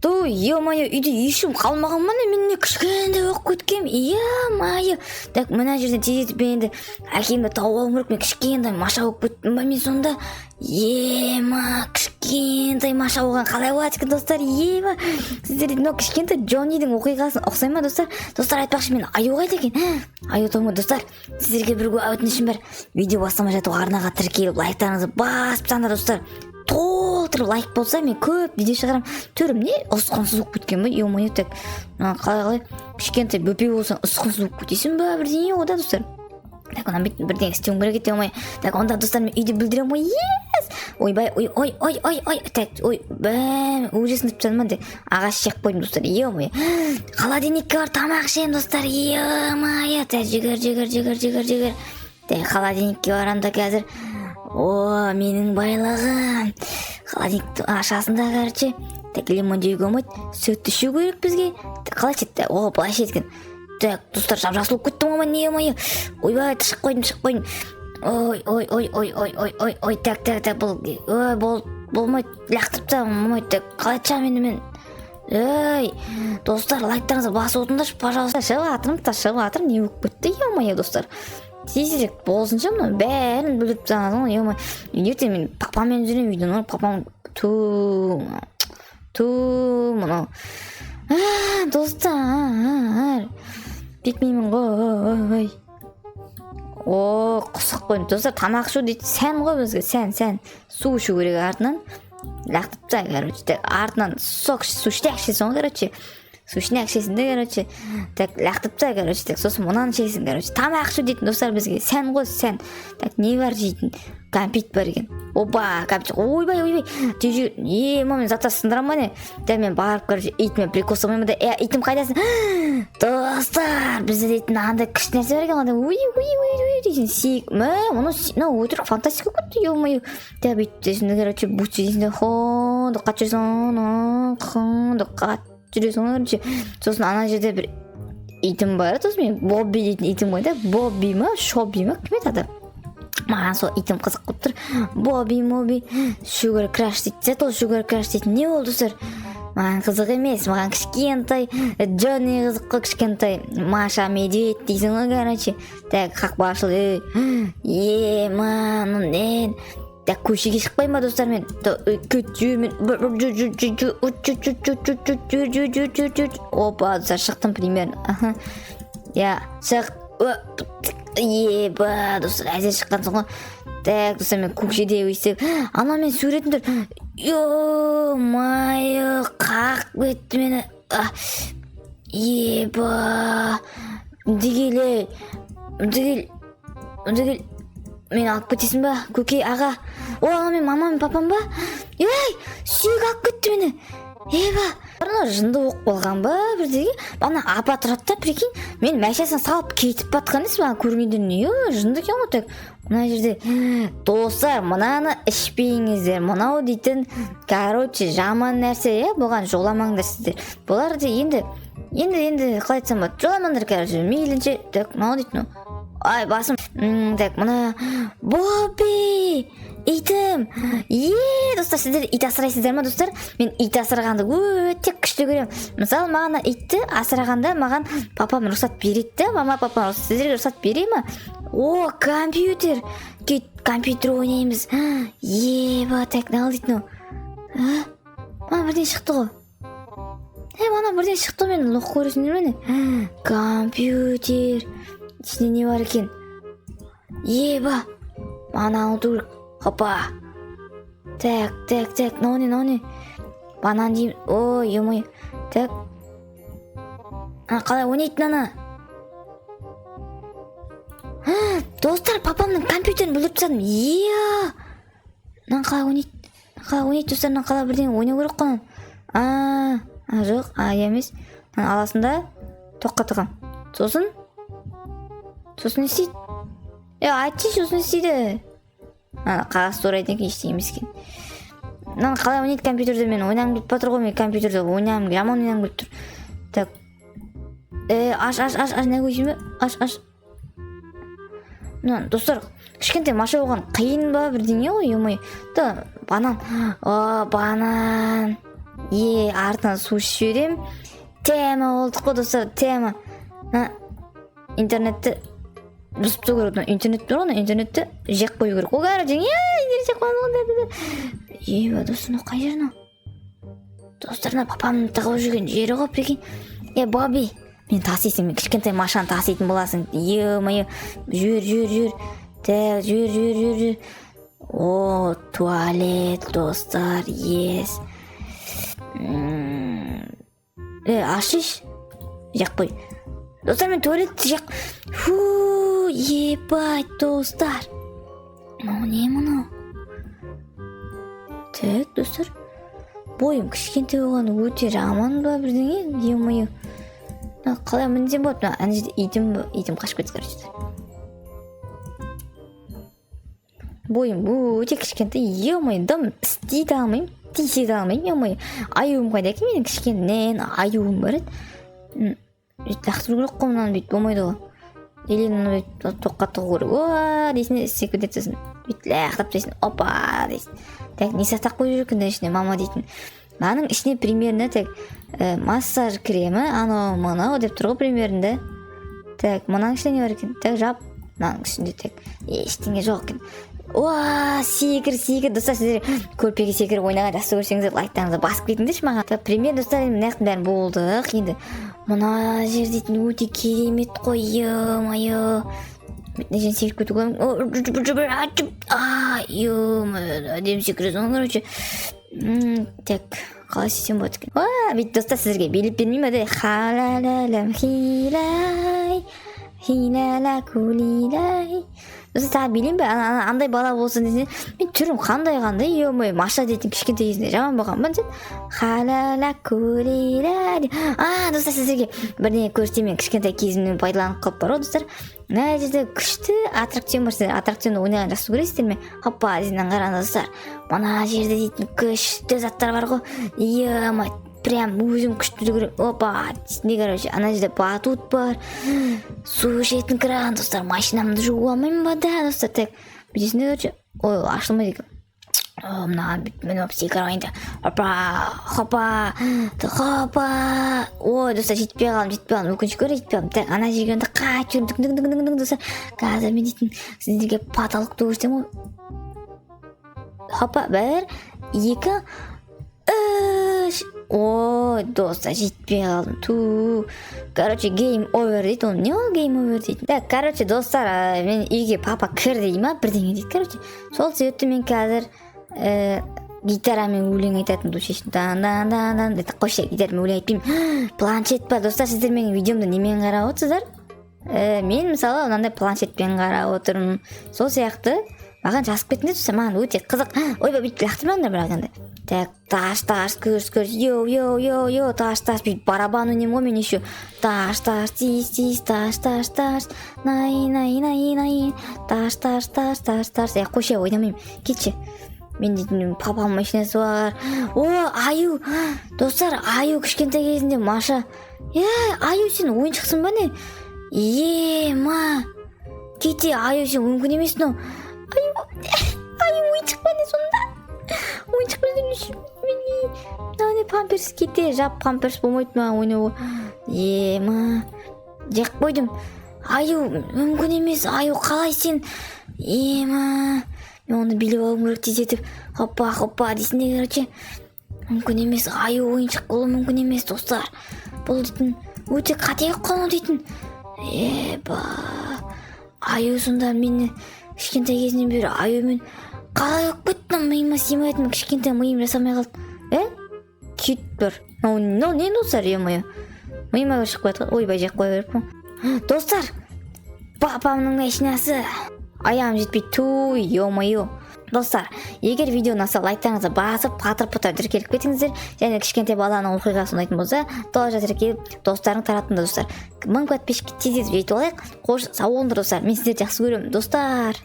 Ту, ё-моё, үйде ешкім қалмаған ба, не? Мен не, кішкентай болып кеткенмін? Ё-моё. Так, мына жерден тездетіп, мен енді әкемді тауып алуым керек. Мен кішкентай Маша болып кеттім ба мен сонда? Ема, кішкентай Маша болған қалай болады екен, достар? Ема, сіздер мынау кішкентай Джоннидің оқиғасын ұқсай ма, достар? Достар, айтпақшы, мен аю қайда екен? Аю таума. Достар, сіздерге бір өтінішім бар: видео бастамай жатып арнаға тіркеліп, лайктарыңызды басып тастаңдар, достар. Толтырып лайк болса, мен көп видео шығарамын. Түрім не, ұсқынсыз болып кеткен ба? Ё-моё. Так, қалай, қалай, кішкентай бөпе болсаң, ұсқынсыз болып кетесің ба, бірдеңе ғой да, достар? Так, мына бүйтіп бірдеңе істеуім керек еді, ё-моё. Так, онда, достар, мен үйде бүлдіремін ғой. Ес, ойбай, ой, ой, ой, ой, ой. Так, ой, бәм, уже сындырып тастадым ба? Ағаш жеп қойдым, достар. Ё-моё, холодильникке барып тамақ ішемін, достар. Ё-моё. Так, жүгір, жүгір, жүгір, жүгір, жүгір. Так, холодильникке барамын да қазір. О, менің байлығым! Холодильникті ашасың да, короче. Так, лимон жеуге болмайды, сүт ішу керек бізге. Қалай ішеді? О, былай ішеді екен. Так, достар, жап жасыл болып кеттім ғой мен. Ё-моё, ойбай, шығып қойдым, шығып қойдым. Ой, ой, ой, ой, ой, ой, ой, ой. Так, так, так, бұл, ой, бол, болмайды, лақтырып тастағым болмайды. Так, қалай шығамын енді мен? Ей, достар, лайктарыңызды басып отырыңдаршы, пожалуйста. Шығып жатырмын та, шығып жатырмын. Не болып кетті? Ё-моё, достар, тезірек болсыншы, мына бәрін бүлдіріп тастаған ғой. Ё-моё, ертең мен папамен жүремін үйден ғой. Папам, ту, ту, мынау, достар, бекмеймін ғой. О, құсық қойдым, достар. Тамақ ішу дейді, сән ғой бізге, сән, сән. Су ішу керек, артынан лақтырып таста, короче. Артынан сок, сушняк ішесің ғой, короче. Сушняк ішесің де, короче. Так, лақтырып таста, короче. Так, сосын мынаны ішесің, короче. Тамақ ішу дейтін, достар, бізге сән ғой, сән. Так, не бар жейтін? Кәмпит бар екен. Опа, кәмпит. Ойбай, ойбай, тез жүр. Е, мен заттар сындырамын ба, не? Да, мен барып, короче, итіме прикол ұстамаймын да. Е, итім, қайдасың? Достар, бізде дейтін андай күшті нәрсе бар екен ғой, уи, уи, уи, уи дейтін сүйек. Мә, мұны, мынау өтірік фантастика болып кетті. Ё-моё. Да, бүйтіп дейсің де, короче, бутсы дейсің де, хо деп қатып жүресің, хо деп қатып жүресің ғой, короче. Сосын ана жерде бір итім бар, сосын мен Бобби дейтін итім ғой да. Бобби ма, Шобби ма, кім еді аты? Маған сол итім қызық болып тұр. Бобби Моби, Шугар Краш дейтін сияқты. Ол Шугар Краш дейтін не ол, достар? Маған қызық емес, маған кішкентай Джонни қызық қой, кішкентай Маша Медведь дейсің ғой, короче. Так, қақпа ашылды. Е, ма, не? Так, көшеге шықпаймын ба, достар? Мен кет, жүр, мен. Опа, достар, шықтым примерно. Иә, шық. Еба, достар, әзер шыққансың ғой. Так, достар, мен көшеде өйстіп ана мен суретін тұр. Ё-моё, қағып кетті мені. Еба, дегел, ей, дегел, дегел, мені алып кетесің ба, көке, аға? О, ана мен мамам, папам ба? Ей, сүйек алып кетті мені. Еба, ана жынды болып қалған ба, бірдеңе? Ана апа тұрады да, прикинь, мен машинасына салып кетіп батқан емес маған көргенде. Не, жынды екен ғой. Так, мына жерде, достар, мынаны ішпеңіздер. Мынау дейтін, короче, жаман нәрсе, иә. Бұған жоламаңдар сіздер. Бұлар де енді қалай айтсам болады, жоламаңдар, короче, мейлінше. Так, мынау дейтін, ай, басым. Так, мына Бобби итім. Е, достар, сіздер ит асырайсыздар ма, достар? Мен ит асырағанды өте күшті көремін. Мысалы, маған итті асырағанда маған папам рұқсат береді да. Мама, папам сіздерге рұқсат бере ма? О, компьютер! Кет, компьютер ойнаймыз. Еба. Так, не дейтін ол? Мана бірдеңе шықты ғой. Е, мана бірдеңе шықты ғой. Мен лох, көресіңдер ме, не? Компьютер ішінде не бар екен? Еба, мана алу керек. Хопа. Так, так, так, мынау не, мынау не? Банан деймін. Ой, ё-моё. Так, а қалай ойнайтын ана? Достар, папамның компьютерін бүлдіріп тастадым. Иә, мынаны қалай ойнайды, қалай ойнайды, достар? Мынаны қалай, бірдеңе ойнау керек қой. А, а, жоқ, а, емес. Мынаны аласың да, тоққа тығамын. Сосын не істейді? Е, айтшы, сосын не істейді? Ана қағаз турайтын екен, ештеңе емес екен. Мынаны қалай ойнайды компьютерде? Мен ойнағым келіп жатыр ғой. Мен компьютерде ойнағым, жаман ойнағым келіп тұр. Так, е, аш, аш, аш, аш, не қойсың ба? Аш, аш. Мына, достар, кішкентай Маша болған қиын ба, бірдеңе ғой. Ё-моё. Да, банан. О, банан. Е, артынан су ішіп жіберемін. Тема болдық қой, достар, тема. Мына интернетті бұзып тастау керек. Мына интернет бар ғой, мына интернетті жеп қою керек қой, короче. Интернет жеп қойған ғой. Еба, достар, мынау қай жер мынау? Достар, мына папамның тығылып жүрген жері ғой, прикинь. Е, Бобби, мен тасисың, мен кішкентай машинаны таситын боласың. Ё-моё, жүр, жүр, жүр. Так, жүр, жүр, жүр, жүр. О, туалет, достар, ес. Е, ашшы, жақ қой. Достар, мен туалетті жақ. Фу, ебать, достар. Мынау не мынау? Так, достар. Бойым кішкентай болғаны өте жаман ба бірдеңе? Ё-моё. Мына қалай мінсем болады? Мына ана жерде итім, итім қашып кетті, короче. Бойым өте кішкентай, ё-моё, дым істей де алмаймын, тиісе де алмаймын, ё-моё. Аюым қайда екен менің кішкене аюым бар еді. Бүйтіп лақтыру керек қой мынаны, бүйтіп болмайды ғой. Или мынаны бүйтіп тоққа тығу керек. Уа дейсің де, істеп кетеді сосын. Бүйтіп лақтырып тастайсың, опа дейсің. Так, не сақтап қойып жүр екен ішіне мама дейтін. Мынаның ішіне примерно так массаж кремі, анау мынау деп тұр ғой примерно да. Так, мынаның ішінде не бар екен? Так, жап. Мынаның ішінде так ештеңе жоқ екен. Уа, секір, секір, достар, сіздер көрпеге секіріп ойнаған жақсы көрсеңіздер, лайктарыңызды басып кетіңдерші маған. Так, примерно, достар, енді мына жақтың бәрін болдық. Енді мына жер дейтін өте керемет қой, ё-моё. Мына жерден секіріп кетуге. Ё-моё, әдемі секіресің ғой, короче. Так, қалай істесем болады екен? Уа, бүйтіп, достар, сіздерге билеп бермеймін ба де? Халалалам хилай хилала кулилай. Достар, тағы билеймін бе? Андай бала болсын десе, мен түрім қандай қандай, ё-моё, Маша дейтін кішкентай кезінде жаман болған ба сен? Халала кулилай. А, достар, сіздерге бірдеңе көрсетейін, мен кішкентай кезімнен пайдаланып қалып бар ғой, достар. Мына жерде күшті аттракцион бар. Сіздер аттракционда ойнаған жақсы көресіздер ме? Хоппа, ізінен қараңыз, достар. Мына жерде дейтін күшті заттар бар ғой. Ё-моё, прям өзім күшті жүгіремін. Опа, не, короче, ана жерде батут бар, су ішетін кран, достар, машинамды жуып алмаймын ба да, достар? Так, бүйтесің де, короче, ой, ашылмайды екен. О, мына бүйтіп мініп алып секіріп алайын да. Опа, хопа, хопа. Ой, достар, жетпей қалдым, жетпей қалдым, өкінішке орай жетпей қалдым. Так, ана жерге онда қайтып жүрмін. Дың, дың, дың, дың. Достар, қазір мен дейтін сіздерге потолокты көрсетемін ғой. Хоппа, бір, екі, үш. Ой, достар, жетпей қалдым. Ту, короче, game over дейді. Ол не, ол game over дейді? Так, короче, достар, мен үйге папа кір дей ма, бірдеңе дейді, короче. Сол себепті мен қазір гитарамен өлең айтатынымды шештім. Дан дан дан дан. Қойшы, гитарамен өлең айтпаймын. Планшет па, достар? Сіздер менің видеомды немен қарап отырсыздар? Мен мысалы мынандай планшетпен қарап отырмын. Сол сияқты маған жазып кетіңдер, достар, маған өте қызық. Ойбай, бүйтіп лақтырмаңдар бірақ енді. Так, таш, таш, көріс, көріс, йоу, йоу, йоу, йоу, таш, таш, бүйтіп барабан ойнаймын ғой мен еще. Таш, таш, тис, тис, таш, таш, таш, най, най, най, най, таш, таш, таш, таш, таш. Е, қойшы, ойнамаймын, кетші. Мен дейтін папамның машинасы бар. О, аю, достар, аю кішкентай кезінде Маша. Е, аю, сен ойыншықсың ба, не? Е, ма, кете, аю, сен мүмкін емес мынау. Аю, аю ойыншық па, не сонда? Ойыншық па? Мынау не, памперс? Кете, жап, памперс болмайды маған ойнауға. Е, ма, жеп қойдым. Аю, мүмкін емес, аю, қалай сен? Е, ма, мен оны билеп алуым керек тездетіп. Хоппа, хоппа дейсің де, короче. Мүмкін емес, аю ойыншық болуы мүмкін емес, достар. Бұл дейтін өте қате қой дейтін. Еба, аю сонда мені кішкентай кезімнен бері аюмен қалай болып кетті? Миыма сыймайтын, кішкентай миым жасамай қалды. Е, кит бір. Мынау не, достар? Ё-моё, миыма шығып кетті. Ойбай, жеп қоя беріппін, достар. Папамның машинасы, аяғым жетпейді. Ту, ё-моё, достар, егер видео ұнаса, лайктарыңызды басып, патыр пұтыр тіркеліп кетіңіздер. Және кішкентай баланың оқиғасы ұнайтын болса, тоже тіркеліп, достарың таратыңдар. Достар, 1000 подписчикке тездетіп жетіп алайық. Қош, сау болыңдар, достар, мен сіздерді жақсы көремін, достар.